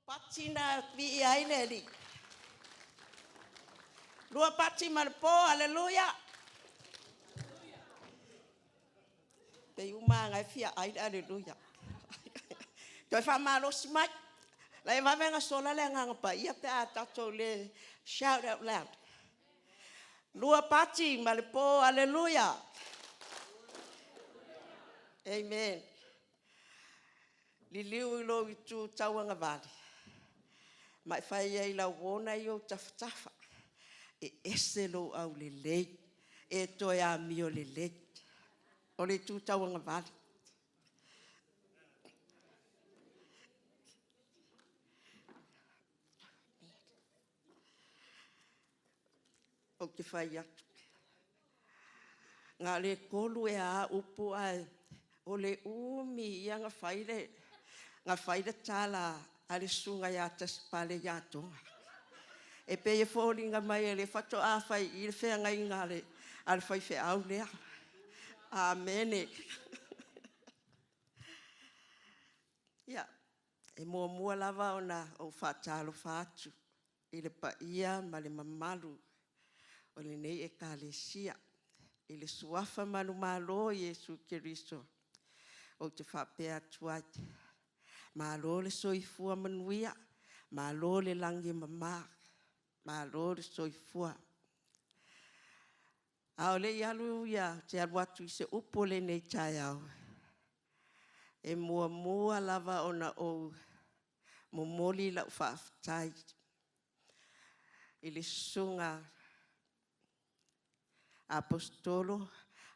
Pati na viia ai le Alii. Lua pati ma le po, aleluia. Pei uma lava e fia ai le aleluia. Toe faamalosi mai. La e vave ona sola le agaga paia pe a tatou le shout out loud. Lua pati ma le po, aleluia. Amen. Liliu i lou itu tauagavale ma e fai ai i lau uo na i ou tafatafa, e ese lou aulelei, e toe amio lelei. O le itu tauagavale. Ou te fai atu, na o le 3 ea lava upu ae o le umi ia na fai le tala a le susuga ia Tasipale ia Toga. E pei e foliga mai o lea faatoa fai i i le feagaiga a le faifeau lea. Amene. Ia, e muamua lava ona ou faatalofa atu i le paia ma le mamalu o lenei Ekalesia i le suafa manumalo o Iesu Keriso ou te faapea atu ai, malo le soifua manuia, malo le lagi e mama, malo le soifua. A o le i alu se alu atu i se upu o lenei taeao, e muamua lava ona ou momoli lau faafetai i le Susuga Aposetolo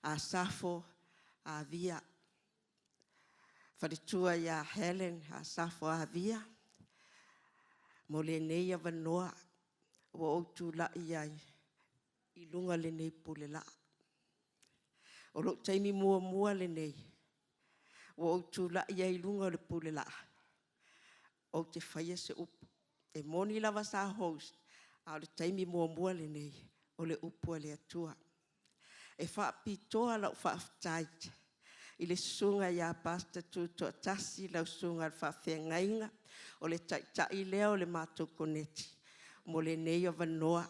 Asafo Avia, faletua ia Hellen Asafo Avia, mo lenei avanoa ua ou tulai ai i luga o lenei pule laa. O lou taimi muamua lenei ua ou tulai ai i luga o le pule laa ou te faia se upu. E moni lava sa host, a o le taimi muamua lenei o le upu a le Atua. E faapitoa lau faafetai i le susuga ia Pastor Tutoatasi, lau susuga i le Faafeagaiga, o le taitai lea o le matou koneti mo lenei avanoa.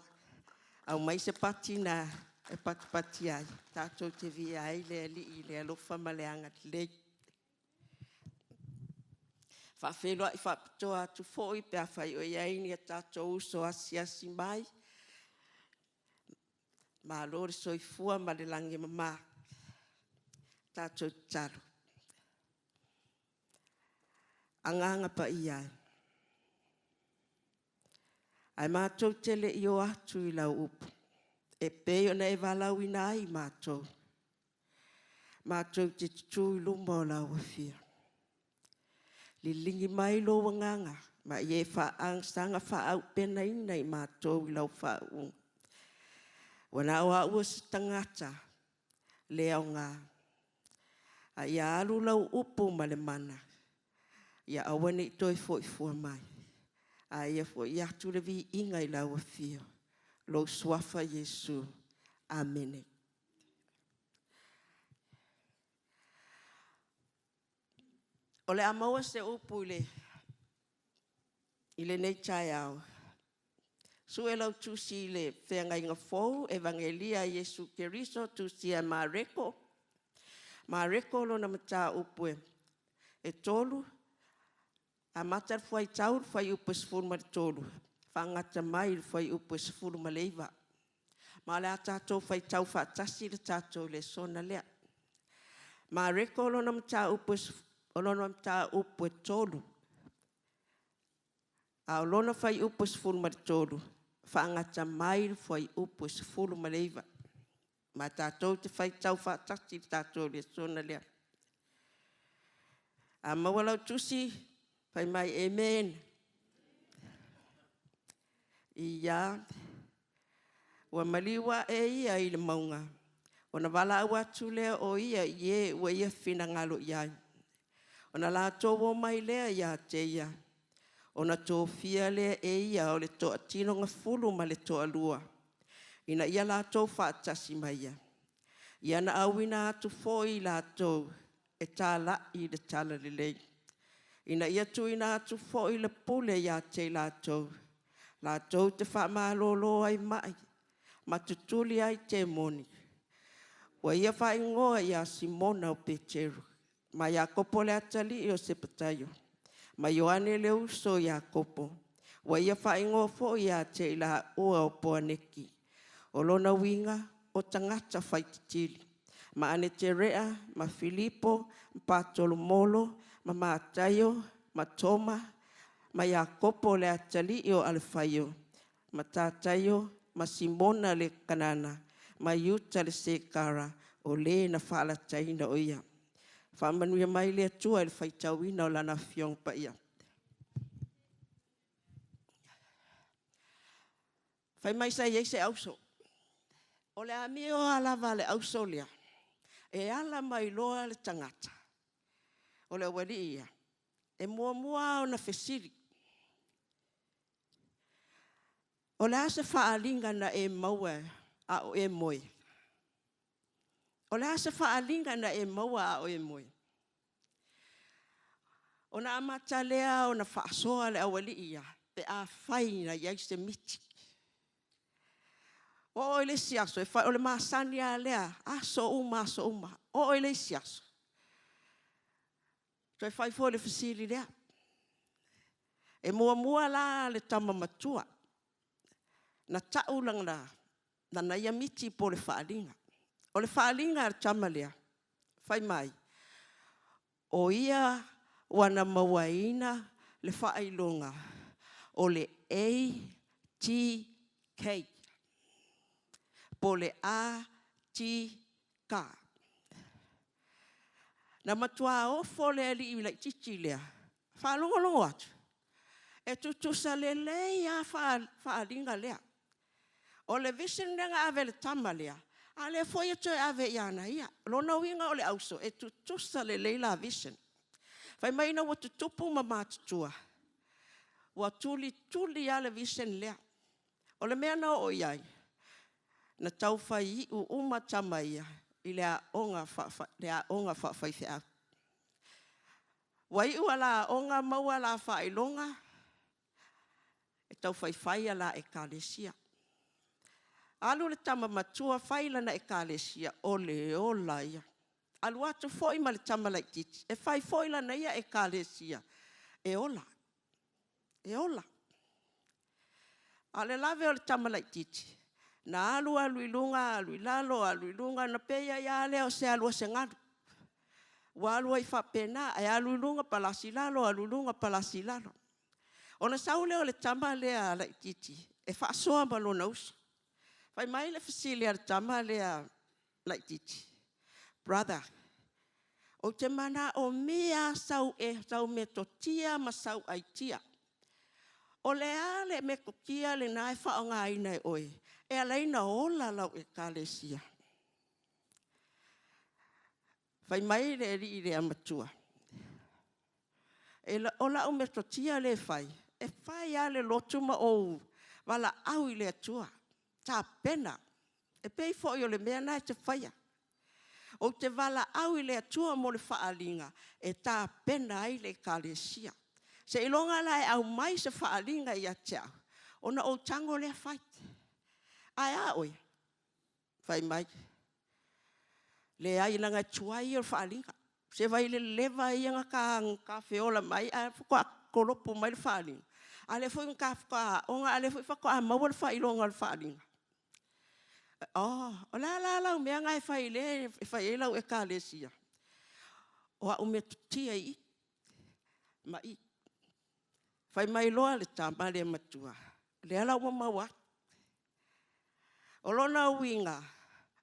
Aumai se pati na e patipati ai, tatou te viia ai le Alii i le alofa ma le agalelei. E faafeiloai faapitoa atu foi pe afai o i ai ni o tatou uso asiasi mai, malo le soifua ma le lagi e mama. Tatou tatalo. Agaga Paia e, ae matou te le i o atu i lau upu e pei ona e valaauina ai i matou, matou te tutu i luma o lau Afio. Liligi mai lou agaga ma ia e saga faaauupegaina i matou i lau faauuga. Ua na o au o se tagata le aoga, a ia alu lau upu ma le mana, ia aua ne i toe foi fua mai, a ia foi atu le viiga i lau afio, lou suafa Iesu. Amene. O le a maua se upu i lenei taeao, sue lau tusi i le Feagaiga Fou, Evagelia a Iesu Keriso tusia e Mareko, Mareko lona mataupu e 3, amata le fuaitau i le fuaiupu e 13, faagata mai i le fuaiupu e 19. Ma o le a tatou faitau faatasi le tatou lesona lea. Mareko lona mataupu e 3, a o lona fuaiupu e 13, faagata mai le fuaiupu e 19. Ma tatou te faitau faatasi le tatou lesona lea. A maua lau tusi, fai mai amene. Ia, ua maliu ae ia i le mauga, ona valaau atu lea o ia i e ua ia finagalo i ai, ona latou omai lea ia te ia. Ona tofia lea e ia o le toatinogafulu ma le toalua, ina ia latou faatasi ma ia, ia na auina atu foi i latou e talai le talalelei, Ina ia tuuina atu foi le pule ia te i latou, latou te faamalolo ai mai ma tutuli ai temoni. Ua ia faaigoa ia Simona o Peteru, ma Iakopo le atalii o Sepetaio, ma Ioane le uso a Iakopo. Ua ia faaigoa foi ia te i laua o Poaneki, o lona uiga o tagata faitetili, ma Aneterea ma Filipo ma Patolomolo ma Mataio ma Toma ma Iakopo le atalii o Alefaio ma Tataio ma Simona le Kanana ma Iuta le Sekara o le na faalataina o ia. Faamanuia mai le Atua i le faitauina o Lana Afioga Paia. Fai mai sa i ai se auso, o le amio lava a le auso lea, e ala mai loa le tagata, o le aualii ia, e muamua lava ona fesili, o le a se faaaliga na e maua a o e moe? O le a se faaaliga na e maua a o e moe? Ona amata lea ona faasoa le aualii ia pe afai na i ai se miti. Oo i le isi aso, o le masani lava lea, aso uma, aso uma. Oo i le isi aso, toe fai foi o le fesili lea. E muamua la le tama matua na tau lana ia miti po o le faaaliga. O le faaaliga a le tama lea, fai mai, o ia ua na mauaina le faailoga o le ATK, po o le A, T, K. Na matua ofo le alii laitiiti lea, faalogologo atu, e tutusa lelei lava faaaliga lea. O le vision lea na ave e le tama lea, a o lea foi e toe ave ia ia. O lona uiga o le auso, e tutusa lelei la vision. Fai mai ina ua tutupu ma matutua, ua tulituli lava le vision lea. O le mea na oo i ai, na tau fai iu uma tama ia i le aoga faafaifeau. Ua iu a la aoga maua a la faailoga, e tau faifai a la ekalesia. Alu le tama matua fai lana ekalesia, o le ola ia. Alu atu foi ma le tama laitiiti e fai foi lana ia ekalesia, e ola, e ola. A o le lave o le tama laitiiti, na alu alu i luga alu i lalo alu i luga, ona pei ai lava lea o se alu a se galu. Ua alu ai faapena, e alu i luga palasi i lalo, alu i luga palasi i lalo. Ona sau lea o le tama lea laitiiti e faasoa ma lona uso. Fai mai le fesili a le tama lea laitiiti, brother, ou te manaomia lava sau metotia ma sau aitia. O le a le metotia lena e faaaogaina e oe e ala ai ona ola lau ekalesia? Fai mai le alii lea matua, o lau metotia lea e fai, e fai lava le lotu ma ou valaau i le Atua, tapena, e pei foi o le mea lena e te faia. Ou te valaau i le Atua mo le faaaliga e tapena ai le ekalesia. Seiloga la e aumai se faaaliga ia te au, ona ou tago lea fai. Ae a oe? Fai mai, leai leaga e tuai ia o le faaaliga. Se vaai i le leva ia ona ta feola mai ae faatoa kolopu mai le faaaliga, a o lea foi na ta faatoa aoga a o lea foi faatoa maua le faailoga o le faaaliga. Oh, o le a la lau mea lena e fai lea e fai ai lau ekalesia? O au metotia i i ma i. Fai mai loa le tama lea matua, lea la ua maua atu. O lona uiga,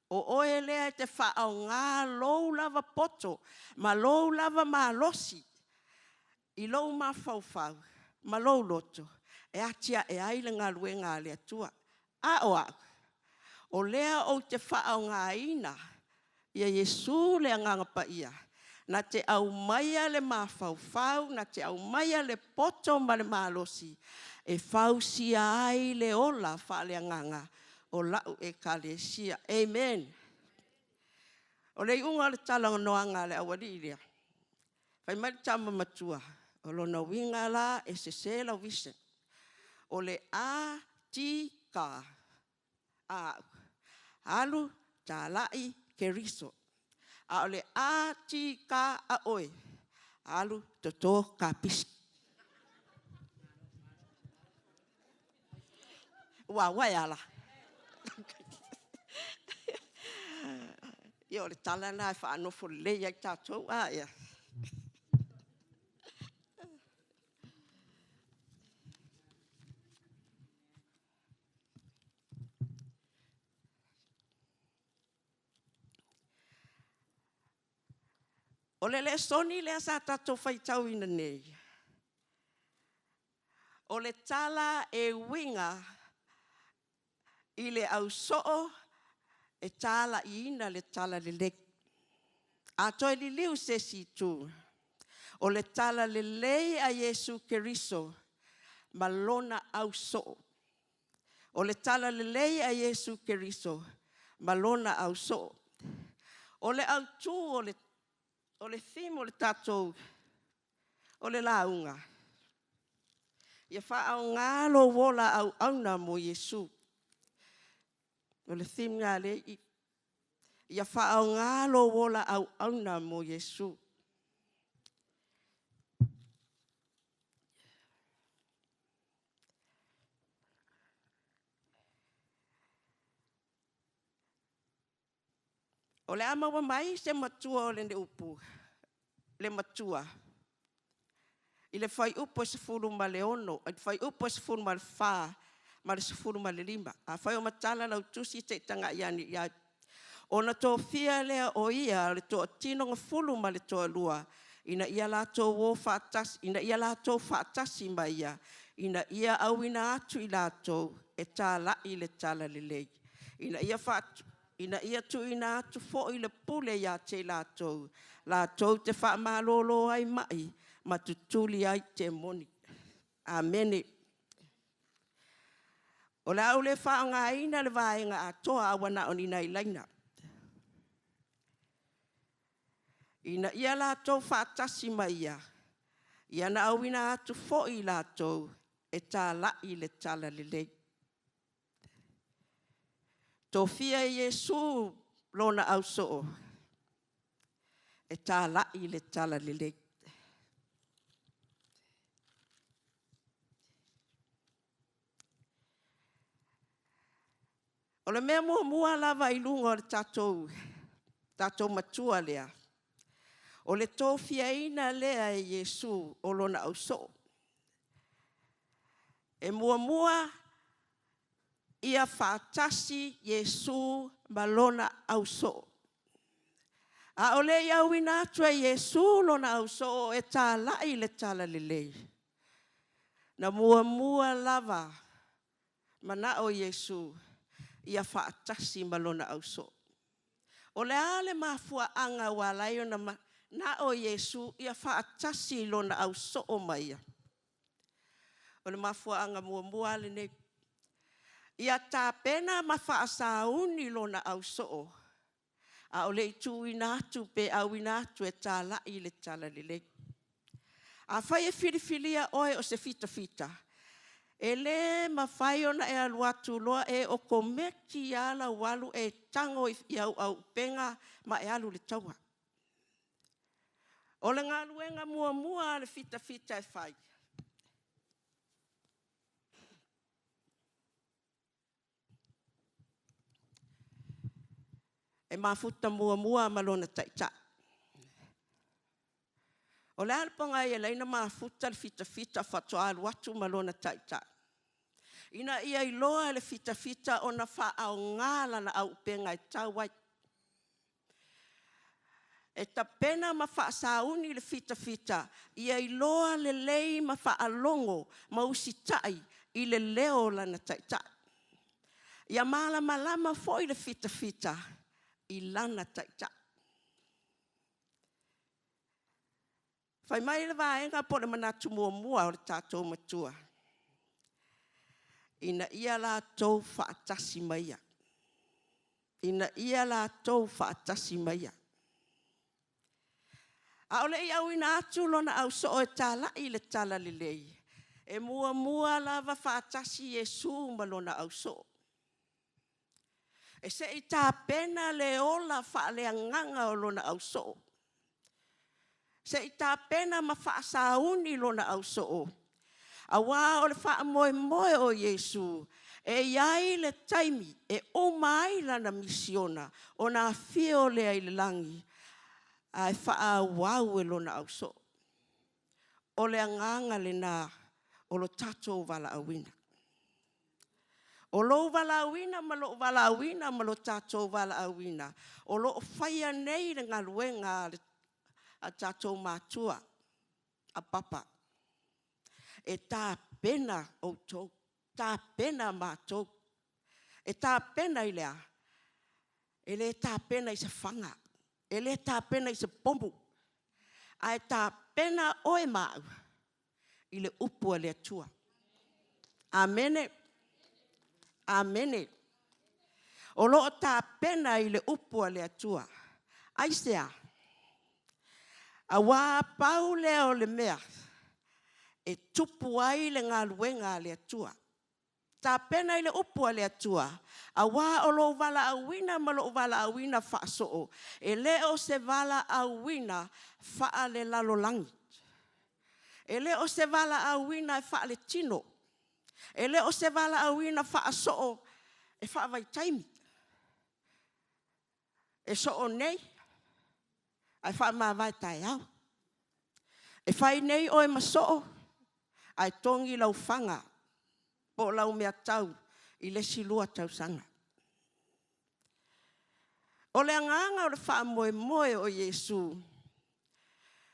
o oe lea e te faaaoga lou lava poto ma lou lava malosi i lou mafaufau ma lou loto e atiae ai le galuega a le Atua. A o au, o lea ou te faaaogaina ia Iesu le Agaga Paia na te aumaia le mafaufau, na te aumaia le poto ma le malosi e fausia ai le ola faaleagaga o lau ekalesia. Amen. O le iuga o le talanoaga a le aualii lea, fai mai le tama matua, O lona uiga la e sese lau vision. O le A, T, K, A, alu, talai, Keriso. A o le A, T, K a oe, alu, toto kapisi. Ua ua e ala? Ia o le tala lena e faanofo lelei ai tatou. O le lesoni lea sa tatou faitauina nei, o le tala e uiga i le ausoo e talaiina le talalelei. A toe liliu i se isi itu, o le talalelei a Iesu Keriso ma lona ausoo. O le talalelei a Iesu Keriso ma lona ausoo. O le autu o le theme o le tatou o le lauga, ia faaaoga lou ola auauna mo Iesu. O le theme lena lea e i i. Ia faaaoga lou ola auauna mo Iesu. O le a maua mai se matua o le upu, le matua i le fuaiupu e 16, le fuaiupu e 14 ma le 15. Afai o matala lau tusi, se i tagai ane i ai. Ona tofia lea o ia o le toatinoga ma le toalua, ina ia latou o faatasi, ina ia latou faatasi ma ia, ina ia auina atu i latou e talai le talalelei, ina ia tuuina atu foi le pule ia te i latou, latou te faamalolo ai mai ma tutuli ai temoni. Amene. O le a ou le faaaogaina le vaega atoa, ae ua na o ni nai laina. Ina ia latou faatasi ma ia, ia na auina atu foi i latou e talai le talalelei. Tofia e Iesu lona ausoo e talai le talalelei. O le mea muamua lava i luga o le tatou matua lea, o le tofiaina lea e Iesu o lona ausoo. E muamua ia faatasi Iesu ma lona ausoo. A o le i auina atu e Iesu lona ausoo e talai le talalelei, na muamua lava manao Iesu ia faatasi ma lona ausoo. O le a le mafuaaga ua ala ai ona manao Iesu ia faatasi lona ausoo ma ia? O le mafuaaga muamua lava lenei, ia tapena ma faasauni lona ausoo a o le i tuuina atu pe auina atu e talai le talalelei. Afai e filifilia oe o se fitafita, e le mafai ona e alu atu loa e okomeki lava lau alu e tago i au auupega ma e alu i le taua. O le galuega muamua a le fitafita e fai, e mafuta muamua ma lona taitai. O le a le pogai e ala ai ona mafuta le fitafita faatoa alu atu ma lona taitai? Ina ia iloa e le fitafita ona faaaoga lana aupega e tau ai. E tapena ma faasauni le fitafita ia iloa lelei ma faalogo ma usitai i le leo o lana taitai. Ia malamalama foi le fitafita i lana taitai. Fai mai le vaega po o le manatu muamua o le tatou Matua, ina ia latou faatasi ma ia, ina ia latou faatasi ma ia. A o le i auina atu lona ausoo e talai le talalelei, e muamua lava faatasi Iesu ma lona ausoo, e se i tapena le ola faaleagaga o lona ausoo, se i tapena ma faasauni lona ausoo, aua o le faamoemoe o Iesu, e i ai le taimi e uma ai lana misiona ona afio lea i le lagi ae faaauau e lona ausoo. O le agaga lena o lo tatou valaauina. O lou valaauina ma lou valaauina ma lo tatou valaauina, o lo o faia nei le galuega a tatou matua, a Papa, e tapena outou, tapena matou. E tapena i le a? E le tapena i se fana, e le tapena i se pomu, ae tapena oe ma au i le upu a le Atua. Amene. Amene. O lo o tapena i le upu a le Atua. Aisea? Aua pau lea o le mea e tupu ai le galuega a le Atua. Tapena i le upu a le Atua, aua o lou valaauina ma lou valaauina faasoo, e le o se valaauina faalelalolagi, e le o se valaauina faaletino, e le o se valaauina faasoo e faavaitaimi, e soo nei ae faamavae taeao. E fai nei oe ma soo ae togi lau fana po o lau meatau i le isi 2 tausaga. O le agaga o le faamoemoe o Iesu,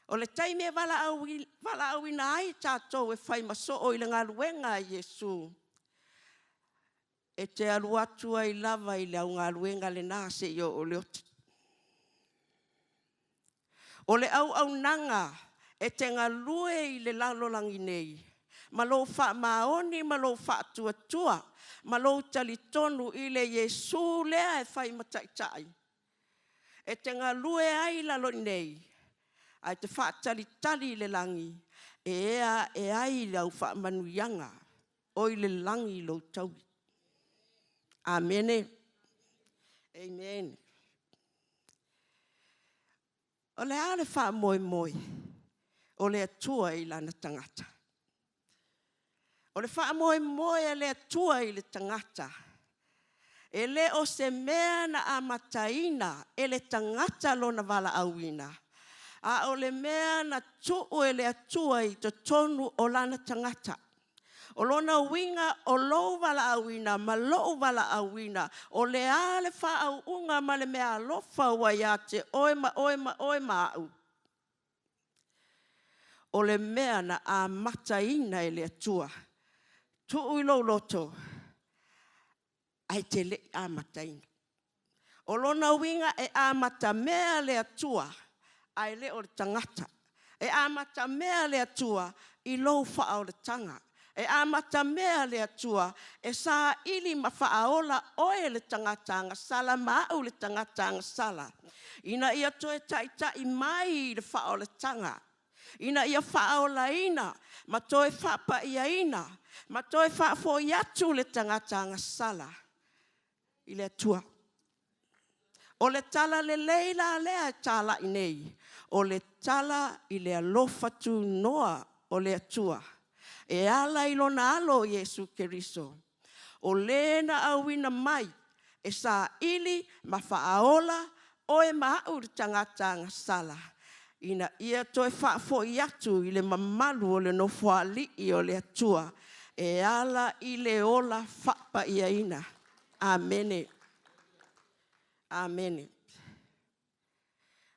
o le taimi e valaauina ai tatou e fai ma soo i le galuega a Iesu, e te alu atu ai lava i le augaluega lena seia oo i le oti. O le auaunaga e te galue i le lalolagi nei ma lou faamaoni ma lou faatuatua ma lou talitonu i le Iesu lea e fai ma Taitai, e te galue ai i lalo i inei ae te faatalitali i le lagi e ea ae ai au faamanuiaga o i le lagi lou taui. Amene. Amen. O le a le faamoemoe o le Atua i lana tagata? O le faamoemoe a le Atua i le tagata, e le o se mea na amataina e le tagata lona valaauina, a o le mea na tuu e le Atua i totonu o lana tagata. O lona uiga o lou valaauina ma lou valaauina, o le a le faauuga ma le meaalofa ua ia te oe ma oe ma oe ma au? O le mea na amataina e le Atua, tuu i lou loto, ae te le i amataina. O lona uiga e amatamea le Atua ae le o le tagata. E amatamea le Atua i lou faaolataga. E amatamea le Atua e saili ma faaola oe le tagata agasala ma au le tagata agasala ina ia toe taitai mai i le faaolataga, ina ia faaolaina ma toe faapaiaina ma toe faafoi atu le tagata agasala i le Atua. O le talalelei la lea e talai nei, o le tala i le alofa tunoa o le Atua e ala i lona Alo o Iesu Keriso, o Le na auina mai e saili ma faaola oe ma au le tagata agasala ina ia toe faafoi atu i le mamalu o le Nofoalii o le Atua e ala i le ola faapaiaina. Amene. Amene.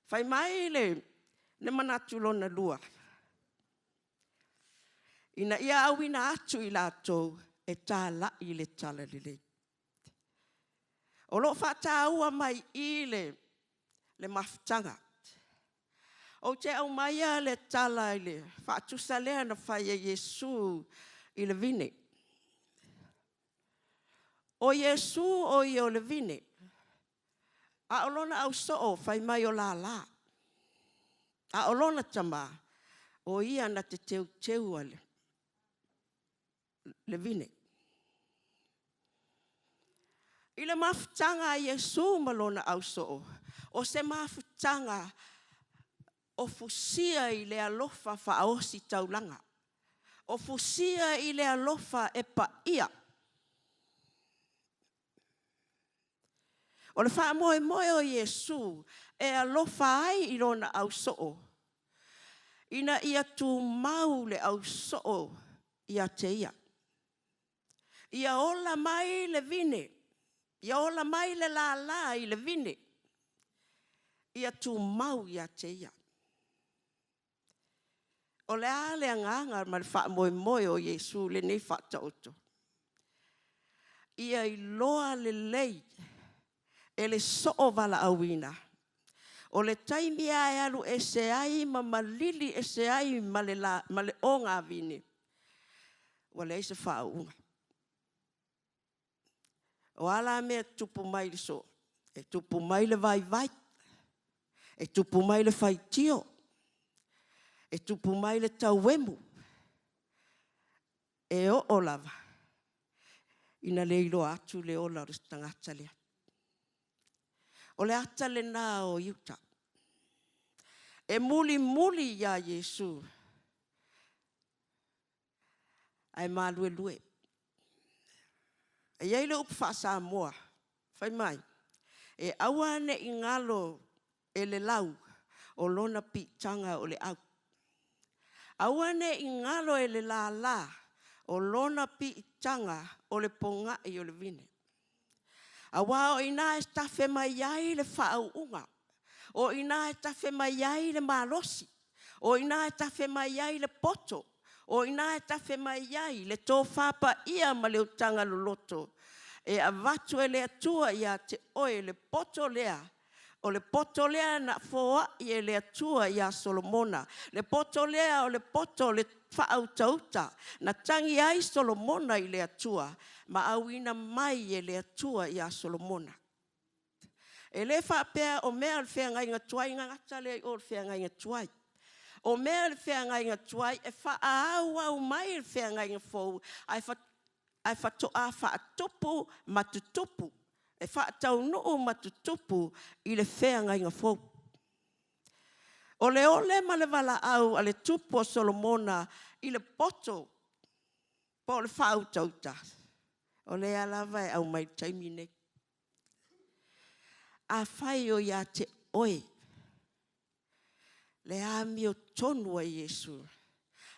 Fai mai le manatu lona lua, ina ia auina atu i latou e talai le talalelei. O lo o faataua mai i i le mafutaga. Ou te aumaia le tala i le faatusa lea na fai e Iesu i le vine. O Iesu o Ia o le vine, a o lona ausoo fai mai o lala. A o lona tama, o ia na te teuteua le vine. I le mafutaga a Iesu ma lona ausoo, o se mafutaga o fusia i le alofa faaositaulaga, o fusia i le alofa e paia. O le faamoemoe o Iesu e alofa ai i lona ausoo, ina ia tumau le ausoo ia te ia. Ia ola mai le vine, ia ola mai le lala i le vine, ia tumau ia te ia. O le a le agaga ma le faamoemoe o Iesu i lenei faataoto? Ia iloa lelei e le soo valaauina, o le taimi lava e alu ese ai ma malili ese ai ma le ogavine, ua leai se faauuga. O a la mea e tutupu mai i le soo? E tupu mai le vaivai, e tupu mai le faitio, e tupu mai le tauemu, e oo lava ina le iloa atu le ola o le tagata lea. O le ata lena o Iuta, e mulimuli ia Iesu ae maluelue. E i ai le upu faa-Samoa fai mai, e aua ne i galo e le lau o lona piitaga o le au. Aua ne i galo e le lala o lona piitaga o le pogai o le vine. Aua o i ina e tafe mai ai le faauuga, o i ina e tafe mai ai le malosi, o i ina e tafe mai ai le poto, o i ina e tafe mai ai le tofa paia ma le utaga loloto e avatu e le Atua ia te oe le poto lea, o le poto lea na foai e le Atua ia Solomona, le poto lea o le poto o le faautauta na tagi ai Solomona i le Atua ma auina mai e le Atua ia Solomona. E le faapea o mea o le feagaiga tuai ona gata lea i o i le feagaiga tuai. O mea o le feagaiga tuai e faaauau mai le feagaiga fou, ae faatoa faatupu ma tutupu, e faataunuu ma tutupu i le feagaiga fou. O le ole ma le valaau a le Tupu o Solomona i le poto po o le faautauta, o lea lava e aumai i le taimi lenei. Afai o ia te oe le amiotonu a Iesu,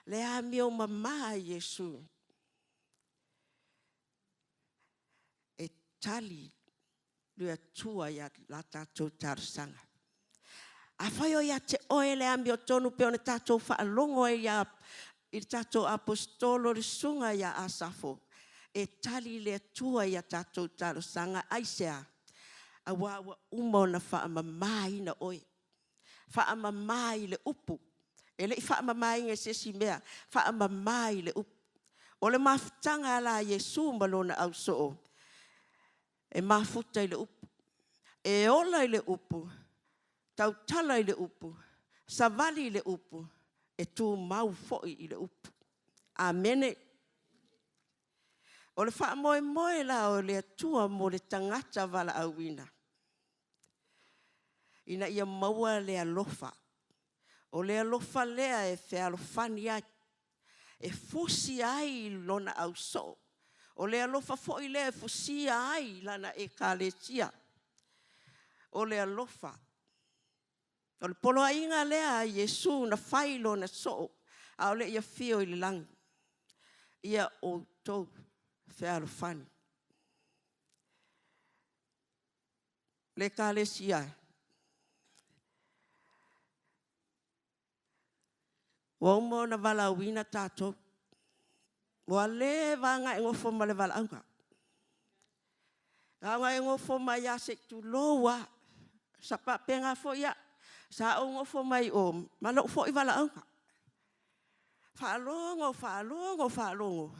le amio mama a Iesu, e tali le Atua i a tatou talosaga. Afai o ia te oe le amiotonu pei ona tatou faalogo ai i le tatou Aposetolo le Susuga ia Asafo, e tali le Atua i a tatou talosaga. Aisea? Aua ua uma ona faamamaina oe, faamama i le upu. E le i faamamaina i se isi mea, faamama i le upu. O le mafutaga la a Iesu ma lona ausoo, e mafuta i le upu, e ola i le upu, tautala i le upu, savali i le upu, e tumau foi i le upu. Amene. O le faamoemoe la o le Atua mo le tagata valaauina, ina ia maua le alofa. O le alofa lea e fealofani ai, e fusi ai lona ausoo. O le alofa foi lea e fusia ai lana Ekalesia. O le alofa. O le poloaiga lea a Iesu na fai i lona soo a o le i afio i le lagi, ia outou fealofani. Le Ekalesia e, ua uma ona valaauina tatou, ua leva lava ona e nofo ma le valaauga. Na ona e nofo mai lava se i tulou lava, sa faapena foi au, sa ou nofo mai o ma lou foi valaauga. Faalogo, faalogo, faalogo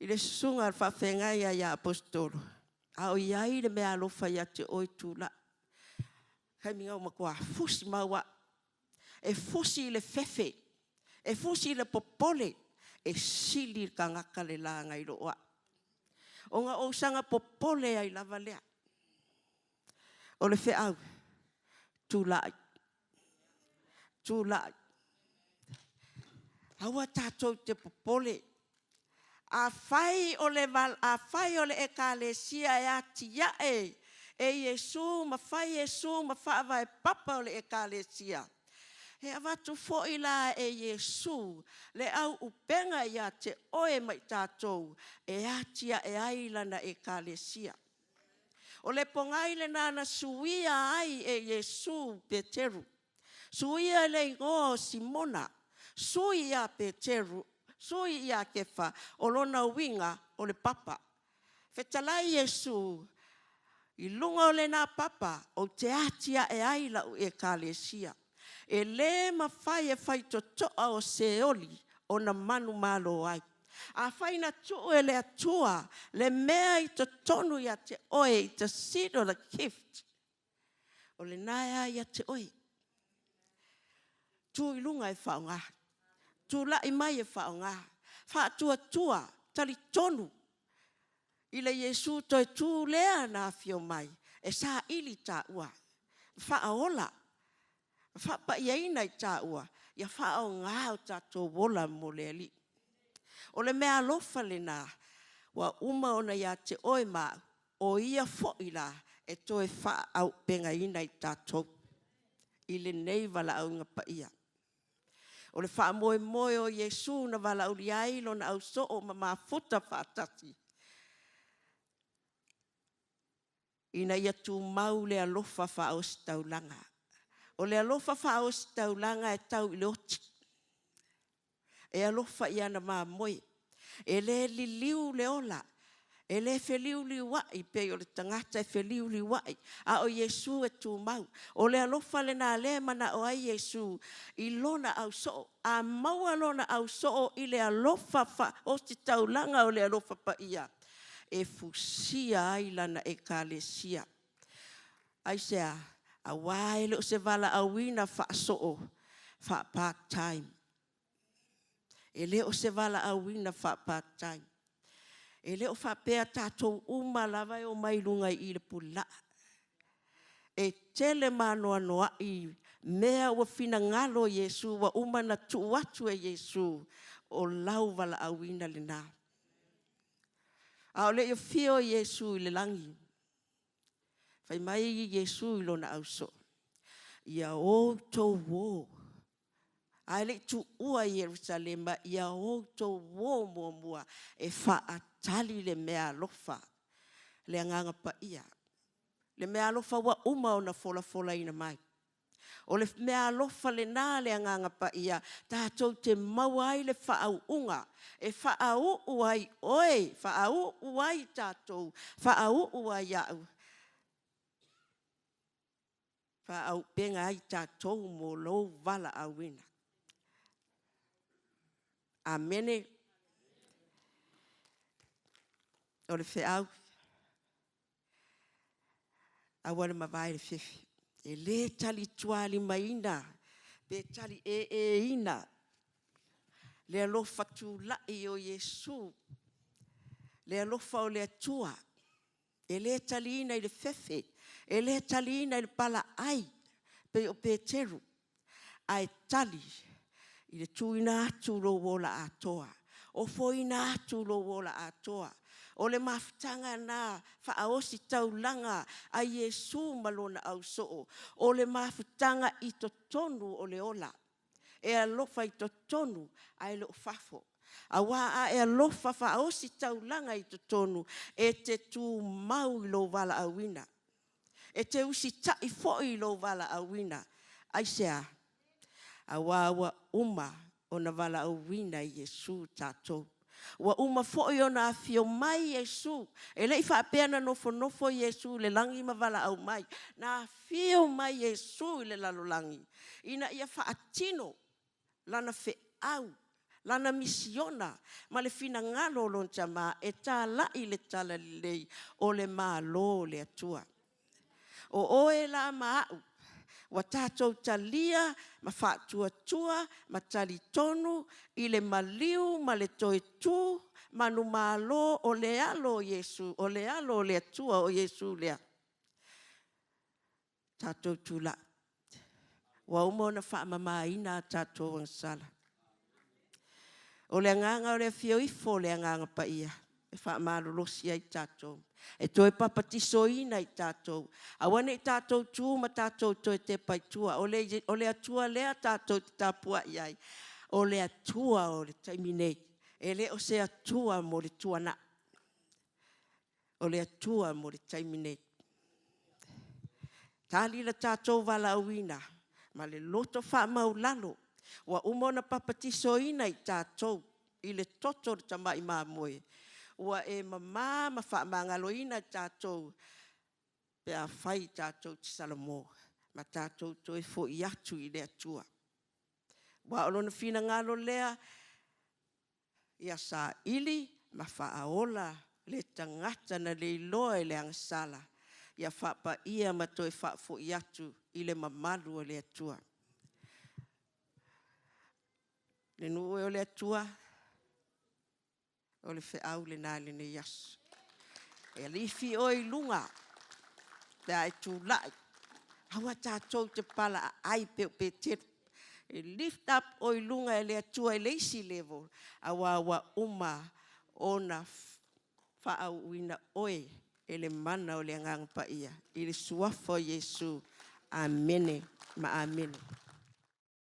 i le susuga i le faafeagaiga ia Aposetolo a o i ai le meaalofa ia te oe, tulai. Taimi na ua matua fusi mau au. E fusi i le fefe, e fusi i le popole, e sili le tagata le la nai lo au. Ona ou saga popole ai lava lea. O le feau, tulai, tulai. Aua tatou te popole. Afai o le Ekalesia e atiae e Iesu ma fai Iesu ma faavae papa o le Ekalesia, e avatu foi la e Iesu le auupega ia te oe ma i tatou e atiae ai lana Ekalesia. O le pogai lena na suia ai e Iesu Peteru, suia le igoa o Simona, sui ia Peteru, sui ia Kefa, o lona uiga o le papa. Fetalai Iesu, i luga o lena papa ou te atiae ai lau Ekalesia. E le mafai e faitotoa o Seoli ona manumalo ai. Afai na tuu e le Atua le mea i totonu ia te oe, it's a seed of the gift, o lena e a ia te oe. Tu i luga e faaaoga, tulai mai e faaaoga, faatuatua, talitonu i le Iesu toe tu lea na afio mai e saili i taua, faaola, faapaiaina i taua, ia faaaoga o tatou ola mo le Alii. O le meaalofa lena ua uma ona ia te oe ma au, o Ia foi la e toe faaauupegaina i tatou i lenei valaauina paia. O le faamoemoe o Iesu na valaaulia ai lona ausoo ma mafuta faatasi, ina ia tumau le alofa faaositaulaga. O le alofa faaositaulaga e tau i le oti, e alofa i ana mamoe, e le liliu le ola, e le feliuliuai pei o le tagata e feliuliuai, a o Iesu e tumau. O le alofa lena o lea e manao ai Iesu i lona ausoo. A maua lona ausoo i le alofa faaositaulaga o le alofa paia, e fusia ai lana Ekalesia. Aisea? Aua e le o se valaauina faasoo, faa-part time. E le o se valaauina faa-part time. E le o faapea tatou uma lava e omai i luga i i i le Pule Laa. E tele ma anoanoai mea ua finagalo Iesu ua uma ona tuu atu e Iesu, o lau valaauina lena. A o le i afio Iesu i le lagi, fai mai Iesu i lona ausoo, ia o outou o, ae le i tuua Ierusalema, ia o outou o muamua e faatali le meaalofa, le Agaga Paia, le meaalofa ua uma ona folafolaina mai. O le meaalofa lena a le Agaga Paia tatou te maua ai le faauuga, e faauu ai oe, faauu ai tatou, faauu ai au, faaauupega ai tatou mo lou valaauina. Amene. O le feau, aua le mavae i le fefe, e le talitualimaina pe taliieieina le alofa tulai o Iesu, le alofa o le Atua. E le taliina i le fefe, e le taliina i le palaai pei o Peteru, ae tali i le tuuina atu o lou ola atoa, ofoina atu lou ola atoa. O le mafutaga lena faaositaulaga a Iesu ma lona ausoo, o le mafutaga i totonu o le ola, e alofa i totonu ae le o fafo. Aua a e alofa faaositaulaga i totonu, e te tumau i lou valaauina, e te usitai foi i lou valaauina. Aisea? Aua ua uma ona valaauina e Iesu tatou. Ua uma foi ona afio mai Iesu, e le i faapea na nofonofo Iesu i le lagi ma valaau mai. Na afio mai Iesu i le lalolagi ina ia faatino lana feau, lana misiona ma le finagalo o lona Tama e talai le talalelei o le Malo o le Atua. O oe la ma au, Ua tatou talia ma faatuatua ma talitonu i le maliu ma le toe tu manumalo o le alo o Iesu, o le alo o le Atua o Iesu lea. Tatou tulai, ua uma ona faamamaina a tatou agasala. O le agaga o le afio ifo o le Agaga Paia e faamalolosi ai tatou, e toe papatisoina i tatou, aua ne i tatou tu ma tatou toe tepa i tua. O le Atua lea tatou te tapuai ai, o le Atua o le taimi nei, e le o se Atua mo le tuanai, o le Atua mo le taimi nei. Tali lo tatou valaauina ma le loto faamaualalo, ua uma ona papatisoina i tatou i le toto o le Tamai Mamoe, ua e mama ma faamagaloina i tatou pe afai tatou te salamo ma tatou toe foi atu i le Atua. Aua o Lona finagalo lea ia saili ma faaola le tagata na leiloa i le agasala, ia faapaia ma toe faafoi atu i le mamalu o le Atua. Le nuu e o le Atua, o le feau lena i lenei aso. E lifi oe i luga pe a e tulai, aua tatou te palaaai pei o Peteru, e lift up oe i luga e le Atua i le isi level, aua ua uma ona faauuina oe e le mana o le Agaga Paia i le suafa o Iesu. Amene ma amene.